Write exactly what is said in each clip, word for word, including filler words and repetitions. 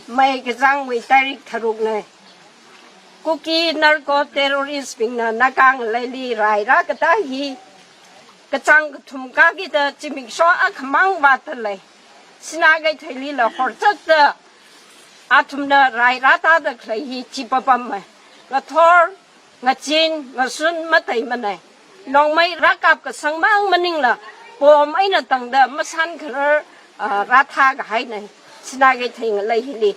May kachāngwui tarik tharukna. Kuki narco terrorist bingna Naga ngaleili rai rākatā hi kachāng kathum kakida zimiksho akhamang vātda lei. Sinakeitheilila horchatda athumna rai rātāda khalei hi chi papam mai. Ngathor, ngazin, ngazun mateimanei. Nongmei rākap kasang mang maningla, bomb eina tangda masānkharar, ah, rāthā kahainei. Sinakeithei ngalei hili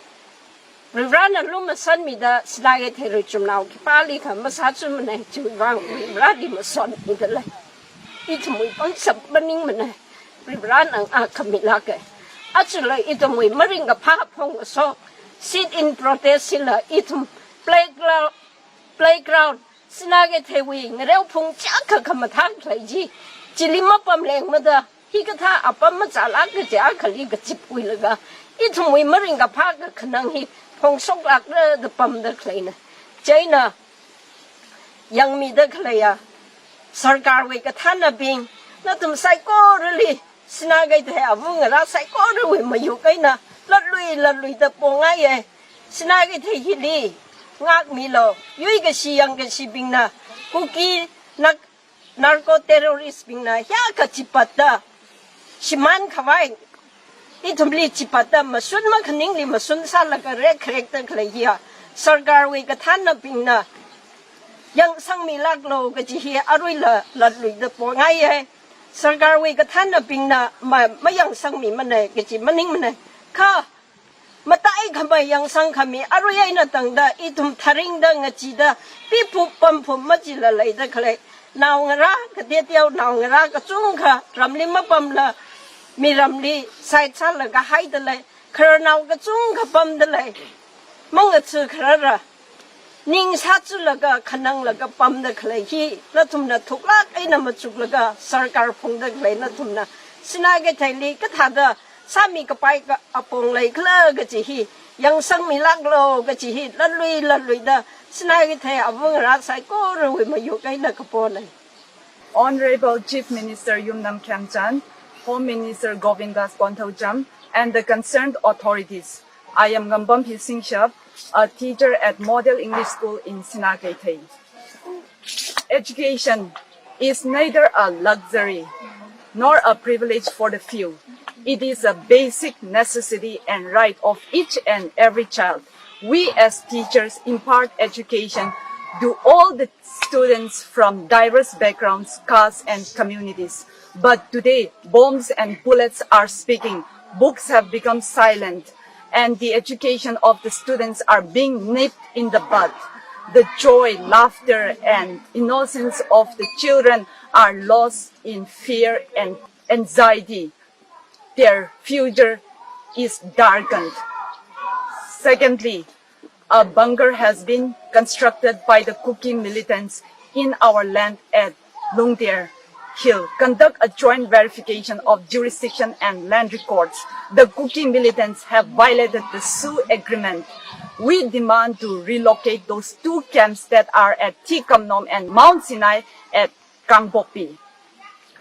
Varivarana lumashanmida, Sinakeithei ruichumnao khipālikha masāchunmanei, chiwuivang Varivarali masonmida lei. Ithumwui pangshap maningmanei. Varivarana ngākhamilāka. Achula ithumwui maringkaphā phongkashok sit-in protest hila ithum playground, playground, Sinakeitheiwui ngareophung chiyākha khamathā khalei chi, chili mapamlengmada, hikathā apam machālāk kaja akhali kazipwuilaga, ithumwui maringkaphā kakhanang hi phongshoklākra da pamda khaleina. Chieina yangmida khaleiya sarkarwui kathānnabing, nathum saikorali, Sinakeithei avāngarā saikorawui mayuk eina latlui latluida pongaiye. Sinakeithei hili ngākmilu, yuikashi yangkashibingna, Kuki nak-, narco terrorist bingna hiyākha chipatda shimānkhavai, ithumli chipatda mashun makhaningli mashunsālaga rekrekda khalei hiya, sarkarwui kathānnabingna yangsangmilāklu kaji hi aruila latluida pongaiye. Sarkarwui kathānnabingna ma-, mayangsangmimanei kaji maningmanei. Kha mataikhamei yangsangkhami arui eina tangda ithum tharingda ngachida piphup pamphup machila leida khalei naongarā, kateoteo naongarā kachungkha ramli mapamla miramli side sālaga haida lei. Khararnao kachungkha pamda lei. Mangatsu kharara ning sāchulaga khananglaga pamda khalei hi nathumna thuklāk eina machuklaga sarkar phungda khalei nathumna Sinakeitheili kathāda sāmikapai ka apong leikhala kaji hi yangsangmilāklu kaji hi latlui latluida Sinakeithei avāngarā saikorawui mayuk eina kaponei. Honorable Chief Minister Yumnam Khemchand, Home Minister Govindas Konthoujam, and the concerned authorities. I am Ngambampi Singshap, a teacher at Model English School in Sinakeithei. Education is neither a luxury nor a privilege for the few. It is a basic necessity and right of each and every child. We as teachers impart education to all the students from diverse backgrounds, castes, and communities. But today, bombs and bullets are speaking, books have become silent, and the education of the students are being nipped in the bud. The joy, laughter, and innocence of the children are lost in fear and anxiety. Their future is darkened. Secondly, a bunker has been constructed by the Kuki militants in our land at Lungter Hill. Conduct a joint verification of jurisdiction and land records. The Kuki militants have violated the Sue Agreement. We demand to relocate those two camps that are at T Kamnom and Mount Sinai at Kangpokpi.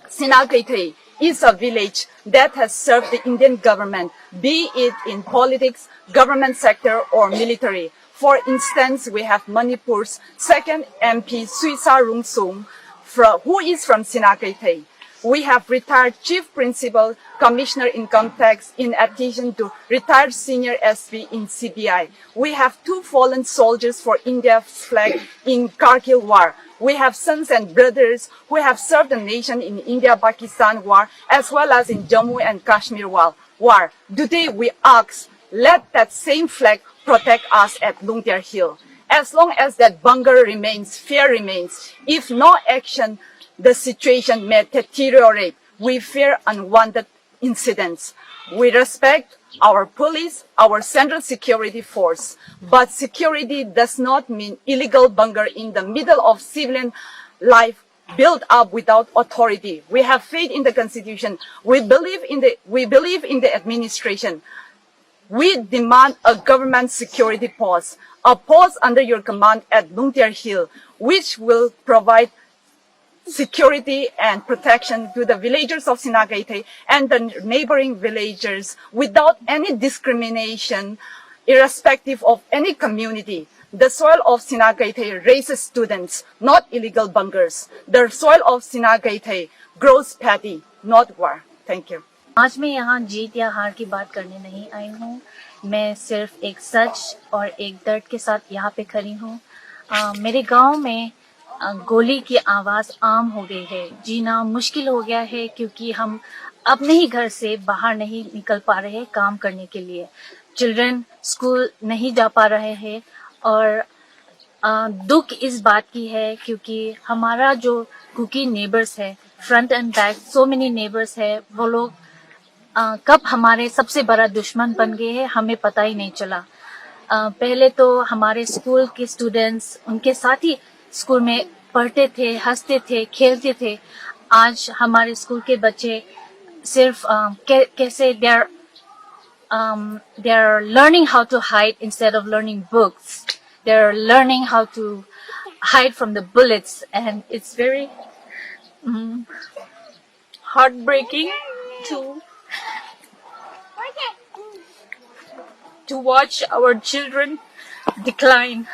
Sinakeithei is a village that has served the Indian government, be it in politics, government sector, or military. For instance, we have Manipur's second M P Suisa Rungsung, fro-, who is from Sinakeithei. We have retired Chief Principal Commissioner Income Tax, in addition to retired senior S P in C B I. We have two fallen soldiers for India's flag in Kargil War. We have sons and brothers who have served the nation in India-Pakistan War, as well as in Jammu and Kashmir War. War. Today we ask, let that same flag protect us at Lungter Hill. As long as that bunker remains, fear remains. If no action, the situation may deteriorate. We fear unwanted incidents. We respect our police, our central security force, but security does not mean illegal bunker in the middle of civilian life built up without authority. We have faith in the constitution. We believe in the, we believe in the administration. We demand a government security post, a post under your command at Lungter Hill, which will provide security and protection to the villagers of Sinakeithei and the neighboring villagers without any discrimination Irrespective of any community, the soil of Sinakeithei raises students, not illegal bunkers. The soil of Sinakeithei grows paddy, not war. Thank you. आज मैं यहाँ जीत या हार की बात करने नहीं आई हूँ। मैं सिर्फ एक सच और एक दर्द के साथ यहाँ पे खड़ी हूँ। अ, मेरे गांव में अ, गोली की आवाज़ आम हो गई है। जीना मुश्किल हो गया है, क्योंकि हम अपने ही घर से बाहर नहीं निकल पा रहे काम करने के लिए। चिल्ड्रन स्कूल नहीं जा पा रहे हैं और अ, दुख इस बात की है, क्योंकि हमारा जो कुकी नेबर्स है, front and back so many neighbours है, वो लोग अ, कब हमारे सबसे बड़ा दुश्मन बन गए हैं, हमें पता ही नहीं चला। अ, पहले तो हमारे स्कूल के स्टूडेंट्स, उनके साथ ही स्कूल में पढ़ते थे, हंसते थे, खेलते थे। आज हमारे स्कूल के बच्चे सिर्फ अ, कै, कैसे they are um, they are learning how to hide instead of learning books. They're learning how to hide from the bullets, and it's very um, heartbreaking to to watch our children decline.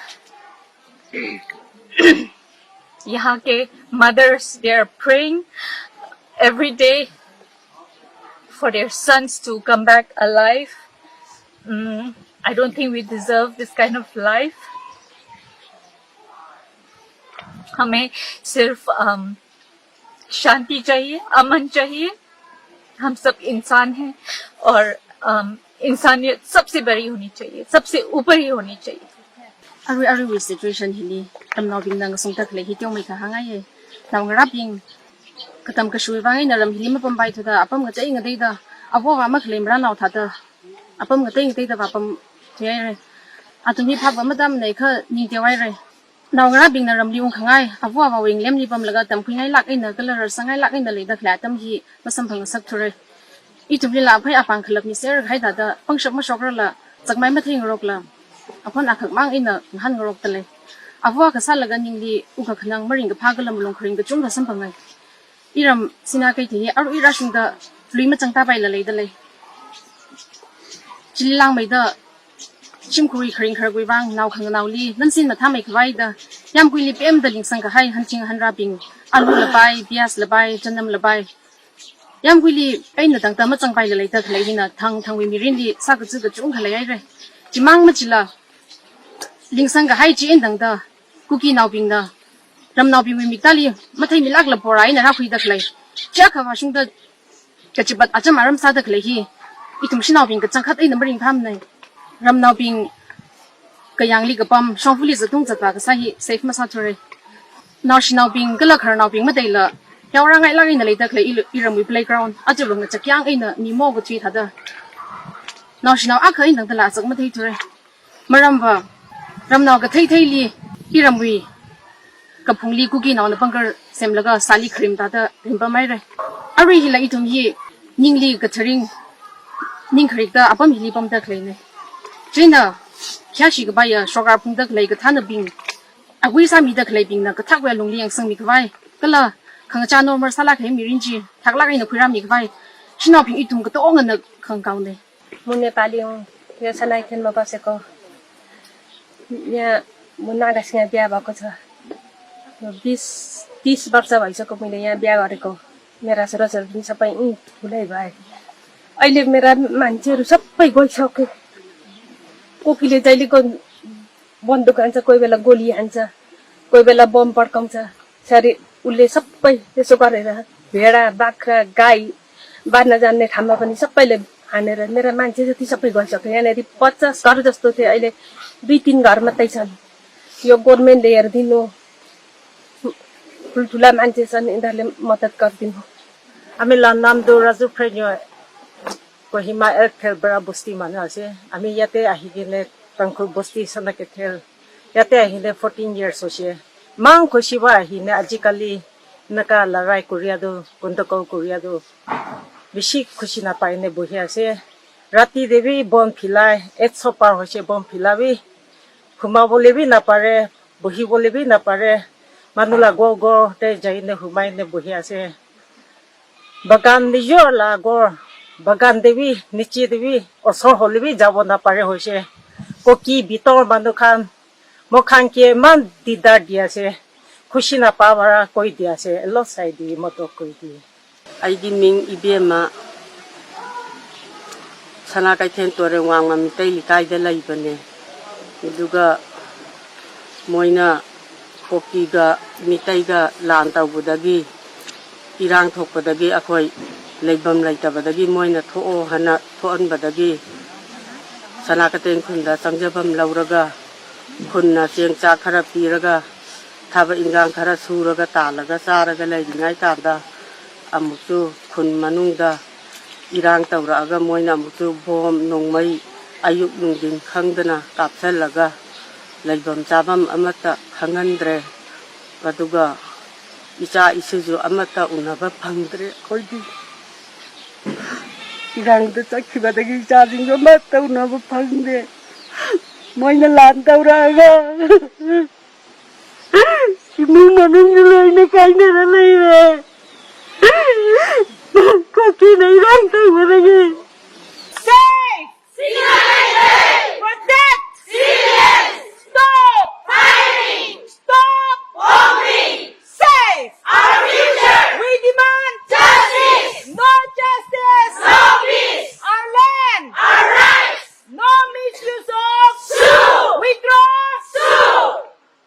यहाँ के mothers, they are praying every day for their sons to come back alive. Mm, I don't think we deserve this kind of life. हमें सिर्फ um, शांति चाहिए, अमन चाहिए। हम सब इंसान हैं और um, इंसानियत सबसे बड़ी होनी चाहिए, सबसे ऊपर ही होनी चाहिए। Arui arui situation hili, ramnaobingna ngasungda khalei hi teomeikha hāngngaiye. Naongarābing, katam kashui vang eina ram hili mapampai thuda, apam ngatei ngateida, avo avā makhalei marānao thāda, apam ngatei ngateida vāpam thuihaire. Athum hi phap vāmatamnei kha ning teohaire. Naongarābingna ramli ungkhangai, avo avāwui ngalemli pamlaga tamkhuingailāk eina kala rarsangailāk eina leida khalei atam hi masamphangngasak thuire. Ithumlila aphei apāng khalap miser kahai thāda pangshap mashokrala, chakmai matheingarokla, aphon akhak mang eina ngahānngarokdalei. Avo akha sālaga ningli wukkhanang maringkaphā kala malung kharing kachungkha samphangai. Iram Sinakeithei hi arui rāshungda lui machangtāpaila leidalei. Chili langmeida shimkhurwui kharing kharakvui vang nao khanganaoli nansin mathāmeikhavai da yāmguili pemda lingsang kahai hanching hanrābing, alu lapai, pias lapai, chanam lapai, yāmguili eina tangda machangpaila leida khalei hina thang thangwui mirinli sākachi kachungkha leihaire. Chimang machila, lingsang kahai chi eina tangda Kukinaobingna ramnaobingwui miktāli matheimilākla pora eina rākhuida khalei, chiyākha vāshungda kachipat acham aram sāda khalei hi ithum shanaobing kachangkhat eina maringphāmanei. Ramnaobing kayāngli kapam, shongfali zatung zatvā kasā hi safe masāthure. Naoshinaobing kala khararnaobing mateila yaorāngailāk eina leida khalei i, iramwui playground aja vang ngachakyang eina mimo kathui thāda naoshinao akha eina tangdala azak matheithure. Maramva, ramnao katheitheili iramwui kaphungli Kukinaona pangkar semlaga sāli kharim thāda rimpamhaire. Arui hila ithum hi ningli katharing, ning kharikta apam hili pamda khaleinei. Chieina khayāshi kapaiya shokra phungda khalei kathānabing, akui sāmida khaleibingna kathākwui alungli yangsangmikhavai kala khangachā normal sālāk kahai mirin chi thaklāk eina khuirāmikhavai shanaobing ithum katongana khangakaonei. म नेपाली हुँ। यो सनाइथेन म बसेको। यहाँ म नागासँग बिहा भएको छ। म बिस, तिस वर्ष भइसक्यो मैले यहाँ बिहा गरेको। मेरा छोराछोरी पनि सबै यहीँ ठुलै भए। अहिले मेरा मान्छेहरू सबै गइसक्यो। कुकीले जहिले को बन्दुक हान्छ, कोही बेला गोली हान्छ, कोही बेला बम पड्काउँछ। यसरी उसले सबै त्यसो गरेर भेडा, बाख्रा, गाई बाँध्न जाने ठाउँमा पनि सबैले हानेर मेरा मान्छे जति सबै गइसक्यो। यहाँनिर पचास घर जस्तो थियो, अहिले दुई तिन घर मात्रै छन्। यो गभर्मेन्टले हेरिदिनु, ठुल्ठुला मान्छे छन्, यिनीहरूले मद्दत गरिदिनु। Ami la namdo Raju Phrenyo, Kohima Elkhel Bara Bosti mana ase. Ami yate ahikene Tangkhul Bosti Sanakeithel. Yate ahine fourteen years hoise. Mang khushi va ahine ajikali naka larai kuriya do, gundagol kuriya do. Bishi khushi napaine bohi ase. Rati de bi bom philai, eight so par hoise bom phila bi. Huma bole bi napare, bohi bole bi napare. Manu la go go te jaine humaine bohi ase. Bagan de yorla go, bagan de bi, niche de bi, osor hole bi jabo napare hoise. Kuki Bitor Manukhan, Mokhang ke man didar diase, khushina pavara koi diase, lo sai di moto koi di. ꯑꯩꯒꯤ ꯃꯤꯡ ꯏꯕꯦꯝꯃ, ꯁꯅꯥ ꯀꯩꯊꯦꯜ ꯇꯣꯔꯦꯟ ꯋꯥꯡꯃ ꯃꯤꯇꯩ ꯂꯩꯀꯥꯏꯗ ꯂꯩꯕꯅꯦ꯫ ꯑꯗꯨꯒ ꯃꯣꯏꯅ ꯀꯨꯀꯤꯒ ꯃꯤꯇꯩꯒ ꯂꯥꯟ ꯇꯧꯕꯗꯒꯤ, ꯏꯔꯥꯡ ꯊꯣꯛꯄꯗꯒꯤ ꯑꯩꯈꯣꯏ ꯂꯩꯐꯝ ꯂꯩꯇꯕꯗꯒꯤ ꯃꯣꯏꯅ ꯊꯣꯛꯑꯣ ꯍꯥꯏꯅ ꯊꯣꯛꯍꯟꯕꯗꯒꯤ ꯁꯅꯥ ꯀꯩꯊꯦꯜ ꯈꯨꯟꯗ ꯆꯪꯖꯐꯝ ꯂꯧꯔꯒ ꯈꯨꯟꯅ ꯆꯦꯡ ꯆꯥꯛ ꯈꯔ ꯄꯤꯔꯒ ꯊꯕꯛ ꯏꯟꯈꯥꯡ ꯈꯔ ꯁꯨꯔꯒ ꯇꯥꯜꯂꯒ ꯆꯥꯔꯒ ꯂꯩꯔꯤꯉꯩ ꯀꯥꯟꯗ ꯑꯃꯨꯛꯁꯨ ꯈꯨꯟ ꯃꯅꯨꯡꯗ ꯏꯔꯥꯡ ꯇꯧꯔꯛꯑꯒ ꯃꯣꯏꯅ ꯑꯃꯨꯛꯁꯨ ꯕꯣꯝ ꯅꯣꯡꯃꯩ ꯑꯌꯨꯛ ꯅꯨꯡꯊꯤꯟ ꯈꯪꯗꯅ ꯀꯥꯞꯁꯜꯂꯒ ꯂꯩꯐꯝ ꯆꯥꯐꯝ ꯑꯃꯠꯇ ꯈꯪꯍꯟꯗ꯭ꯔꯦ꯫ ꯑꯗꯨꯒ ꯏꯆꯥ ꯏꯁꯨꯁꯨ ꯑꯃꯠꯇ ꯎꯅꯕ ꯐꯪꯗ꯭ꯔꯦ꯫ ꯑꯩꯈꯣꯏꯗꯤ ꯏꯔꯥꯡꯗ ꯆꯠꯈꯤꯕꯗꯒꯤ ꯏꯆꯥꯁꯤꯡꯁꯨ ꯑꯃꯠꯇ ꯎꯅꯕ ꯐꯪꯗꯦ꯫ ꯃꯣꯏꯅ ꯂꯥꯟ ꯇꯧꯔꯛꯑꯒ ꯏꯃꯨꯡ ꯃꯅꯨꯡꯁꯨ ꯂꯣꯏꯅ ꯀꯥꯏꯅꯔ ꯂꯩꯔꯦ꯫ ꯀꯨꯀꯤꯅ ꯏꯔꯥꯡ ꯇꯧꯕꯗꯒꯤ꯫